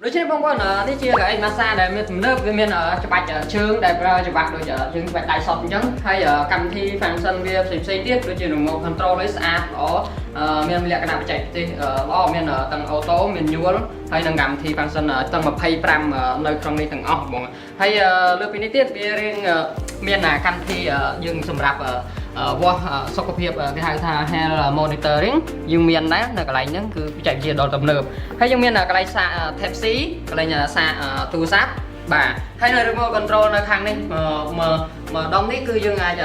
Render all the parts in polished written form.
ដូច្នេះបងប្អូននេះជាកៅអីម៉ាសាដែលមានទំនើបវាមានច្បាច់ជើងដែលប្រើច្បាក់ដូចជើងច្បាច់ដៃសតអញ្ចឹងហើយកម្មវិធី function វាផ្សេងផ្សេងទៀតដូចជា remote control អីស្អាតល្អមានលក្ខណៈបច្ចេកទេសល្អមានទាំង auto មាន manual ហើយនិងកម្មវិធី function ទាំង25នៅក្នុងនេះទាំងអស់បងហើយលើពីនេះទៀតវារៀងមានកម្មវិធីយើងសម្រាប់វាស់សុខភាពគេហៅថា health monitoring យើងមានដែរនៅកន្លែងហ្នឹងគឺបច្ចេកវិទ្យាដ៏ទំនើបហើយយើងមានកន្លែងសាក Type C កន្លែងសាកទូរស័ព្ទបាទហើយនៅ remote control នៅខាងនេះមកមកដុំនេះគឺយើងអាច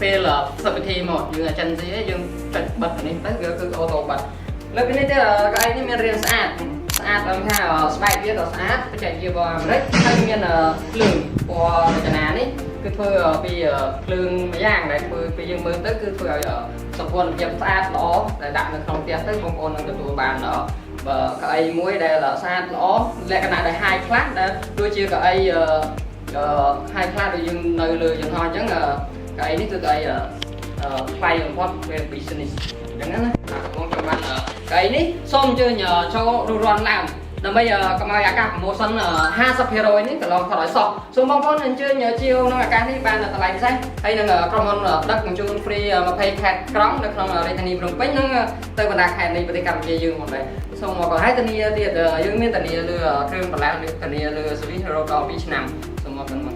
ពេលសពិធីមកយើងអាចចិនស៊ីយើងចុចបិទនេះទៅវាគឺ auto បិទលើពីនេះទៀតកន្លែងនេះមានរាងស្អាតស្អាតដល់ថាស្បែកវាក៏ស្អាតបច្ចេកវិទ្យារបស់អាមេរិកហើយមានភ្លើងពណ៌រចនានេះគឺធ្វើពីភ្លើងមួយយ៉ាងដែលធ្វើពេលយើងមើលទៅគឺធ្វើឲ្យសោភ័ណភាពស្អាតល្អដែលដាក់នៅក្នុងផ្ទះទៅបងប្អូននឹងទទួលបានបើកៅអីមួយដែលស្អាតល្អលក្ខណៈដែល high class ដែលដូចជាកៅអី high class ដូចយើងនៅលើយន្តហោះអញ្ចឹងកៅអីនេះគឺកៅអីថ្លៃបំផុតវា business អញ្ចឹងណាបងចង់បានកៅអីនេះសូមអញ្ជើញចូលរួសរាន់ឡើងដើម្បីកុំឲ្យឱកាស promotion 50%នេះកន្លងផុតឲ្យសោះសូមបងប្អូនអញ្ជើញជាវក្នុងឱកាសនេះបានតម្លៃពិសេសហើយនឹងក្រុមហ៊ុនដឹកជញ្ជូន free 20ខេត្តក្រុងនៅក្នុងរាជធានីភ្នំពេញនិងទៅបណ្ដាខេត្តនៃប្រទេសកម្ពុជាយើងផងដែរសូមអរគុណហើយធានាទៀតយើងមានធានាលើគ្រឿងបន្លាស់ធានាលើ service រហូតដល់2ឆ្នាំសូមអរគុណ។